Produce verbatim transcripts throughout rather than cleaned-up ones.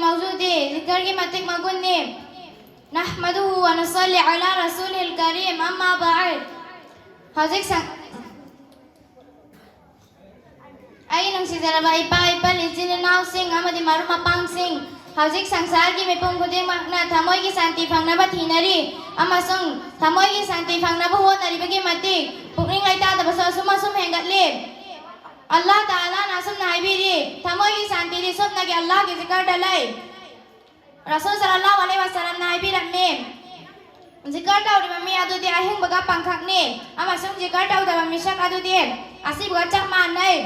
ꯍꯧꯖꯤꯛꯇꯤ ꯖꯤꯀꯔꯒꯤ ꯃꯇꯤꯛ ꯃꯒꯨꯟꯅꯤ꯫ نحمده ونصلي على رسوله الكريم، أما بعد. ꯍꯧꯖꯤꯛ ꯁꯪ-, ꯑꯩ ꯅꯨꯡꯁꯤꯖꯔꯕ ꯏꯄꯥ ꯏꯄꯜ, ꯏꯆꯤꯟ ꯏꯅꯥꯎꯁꯤꯡ ꯑꯃꯗꯤ ꯃꯔꯨꯞ ꯃꯄꯥꯡꯁꯤꯡ, ꯍꯧꯖꯤꯛ ꯁꯪꯁꯥꯔꯒꯤ ꯃꯤꯄꯨꯝ ꯈꯨꯗꯤꯡꯃꯛꯅ ꯊꯃꯣꯏꯒꯤ ꯁꯥꯟꯇꯤ ꯐꯪꯅꯕ ꯊꯤꯅꯔꯤ ꯑꯃꯁꯨꯡ ꯊꯃꯣꯏꯒꯤ ꯁꯥꯟꯇꯤ ꯐꯪꯅꯕ ꯍꯣꯠꯅꯔꯤꯕꯒꯤ ꯃꯇꯤꯛ ꯄꯨꯛꯅꯤꯡ ꯂꯩꯇꯥꯗꯕꯁꯨ ꯑꯁꯨꯝ ꯑꯁꯨꯝ ꯍꯦꯟꯒꯠꯂꯤ꯫ ꯑꯜꯂꯥꯍ ꯇꯥꯂꯥꯅ ꯑꯁꯨꯝꯅ ꯍꯥꯏꯕꯤꯔꯤ, ꯊꯃꯣꯏꯒꯤ ꯁꯥꯟꯇꯤꯗꯤ ꯁꯨꯞꯅꯒꯤ ꯑꯜꯂꯥꯍꯒꯤ ꯖꯤꯀꯔꯗ ꯂꯩ꯫ ꯔꯁꯨꯜ ꯁꯜꯂꯜꯂꯥꯍꯨ ꯑꯂꯩꯍꯤ ꯋꯁꯜꯂꯝꯅ ꯍꯥꯏꯕꯤꯔꯝꯃꯤ, ꯖꯤꯀꯔ ꯇꯧꯔꯤꯕ ꯃꯤ ꯑꯗꯨꯗꯤ ꯑꯍꯤꯡꯕꯒ ꯄꯪꯈꯛꯅꯤ, ꯑꯃꯁꯨꯡ ꯖꯤꯀꯔ ꯇꯧꯗꯕ ꯃꯤꯁꯛ ꯑꯗꯨꯗꯤ ꯑꯁꯤꯕꯒ ꯆꯞ ꯃꯥꯟꯅꯩ꯫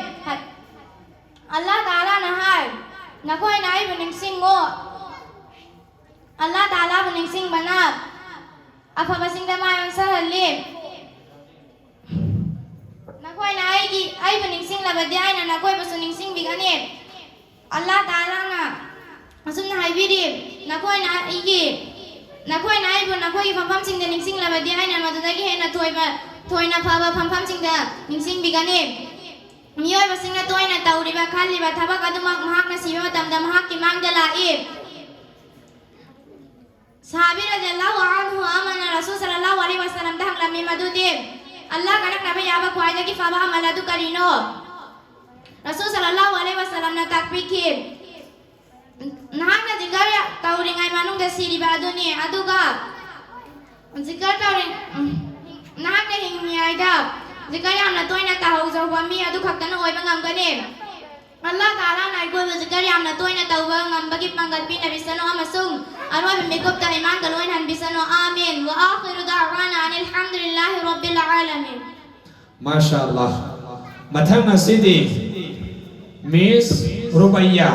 ꯑꯜꯂꯥꯍ ꯇꯥꯂꯥꯅ ꯍꯥꯏ, ꯅꯈꯣꯏꯅ ꯑꯩꯕꯨ ꯅꯤꯡꯁꯤꯡꯉꯨ꯫ ꯑꯜꯂꯥꯍ ꯇꯥꯂꯥꯕꯨ ꯅꯤꯡꯁꯤꯡꯕꯅ ꯑꯐꯕꯁꯤꯡꯗ ꯃꯥꯏ ꯑꯣꯟꯁꯤꯜꯍꯜꯂꯤ꯫ ꯅꯈꯣꯏꯅ ꯑꯩꯒꯤ, ꯑꯩꯕꯨ ꯅꯤꯡꯁꯤꯡꯂꯕꯗꯤ ꯑꯩꯅ ꯅꯈꯣꯏꯕꯨꯁꯨ ꯅꯤꯡꯁꯤꯡꯕꯤꯒꯅꯤ꯫ ꯑꯜꯂꯥꯍ ꯇꯥꯂꯥꯅ ꯑꯁꯨꯝꯅ ꯍꯥꯏꯕꯤꯔꯤ, ꯅꯈꯣꯏꯅ ꯑꯩꯒꯤ, ꯅꯈꯣꯏꯅ ꯑꯩꯕꯨ ꯅꯈꯣꯏꯒꯤ ꯐꯝꯐꯝꯁꯤꯡꯗ ꯅꯤꯡꯁꯤꯡꯂꯕꯗꯤ ꯑꯩꯅ ꯃꯗꯨꯗꯒꯤ ꯍꯦꯟꯅ ꯊꯣꯏꯕ, ꯊꯣꯏꯅ ꯐꯕ ꯐꯝꯐꯝꯁꯤꯡꯗ ꯅꯤꯡꯁꯤꯡꯕꯤꯒꯅꯤ꯫ ꯃꯤꯑꯣꯏꯕꯁꯤꯡꯅ ꯇꯣꯏꯅ ꯇꯧꯔꯤꯕ, ꯈꯜꯂꯤꯕ ꯊꯕꯛ ꯑꯗꯨꯃꯛ ꯃꯍꯥꯛꯅ ꯁꯤꯕ ꯃꯇꯝꯗ ꯃꯍꯥꯛꯀꯤ ꯃꯥꯡꯗ ꯂꯥꯛꯏ꯫ ꯁꯍꯥꯕꯤ ꯔꯖꯤꯌꯜꯂꯥꯍꯨ ꯑꯟꯍꯨ ꯑꯃꯅ ꯔꯁꯨꯜ ꯁꯜꯂꯜꯂꯥꯍꯨ ꯑꯂꯩꯍꯤ ꯋꯁꯜꯂꯝꯗ ꯍꯪꯂꯝꯃꯤ ꯃꯗꯨꯗꯤ, ꯑꯜꯂꯥꯍꯒ ꯅꯛꯅꯕ ꯌꯥꯕ ꯈ꯭ꯋꯥꯏꯗꯒꯤ ꯐꯕ ꯑꯃꯜ ꯑꯗꯨ ꯀꯔꯤꯅꯣ? ꯔꯁꯨꯜ ꯁꯜꯂꯜꯂꯥꯍꯨ ꯑꯂꯩꯍꯤ ꯋꯁꯜꯂꯝꯅ ꯇꯥꯛꯄꯤꯈꯤ, ꯅꯍꯥꯛꯅ ꯖꯤꯀꯔ ꯇꯧꯔꯤꯉꯩ ꯃꯅꯨꯡꯗ ꯁꯤꯔꯤꯕ ꯑꯗꯨꯅꯤ, ꯑꯗꯨꯒ ꯖꯤꯀꯔ ꯇꯧꯔꯤ, ꯎꯝ, ꯅꯍꯥꯛꯅ ꯍꯤꯡꯂꯤꯉꯩꯗ ꯖꯤꯀꯔ ꯌꯥꯝꯅ ꯇꯣꯏꯅ ꯇꯧꯍꯧꯖꯍꯧꯕ ꯃꯤ ꯑꯗꯨ ꯈꯛꯇꯅ ꯑꯣꯏꯕ ꯉꯝꯒꯅꯤ꯫ ꯑꯜꯂꯥꯍ ꯇꯥꯂꯥꯅ ꯑꯩꯈꯣꯏꯕꯨ ꯖꯤꯀꯔ ꯌꯥꯝꯅ ꯇꯣꯏꯅ ꯇꯧꯕ ꯉꯝꯕꯒꯤ ꯄꯥꯡꯒꯜ ꯄꯤꯅꯕꯤꯁꯅꯨ ꯑꯃꯁꯨꯡ ꯑꯔꯣꯏꯕ ꯃꯤꯀꯨꯞꯇ ꯏꯃꯥꯟꯒ ꯂꯣꯏꯅꯍꯟꯕꯤꯁꯅꯨ꯫ آمين. وآخر دعوانا أن الحمد لله رب العالمين. ꯃꯥꯁꯥ ꯑꯜꯂꯥꯍ꯫ ꯃꯊꯪ ꯑꯁꯤꯗꯤ ꯃꯤꯁ ꯔꯨꯕꯩꯌꯥ꯫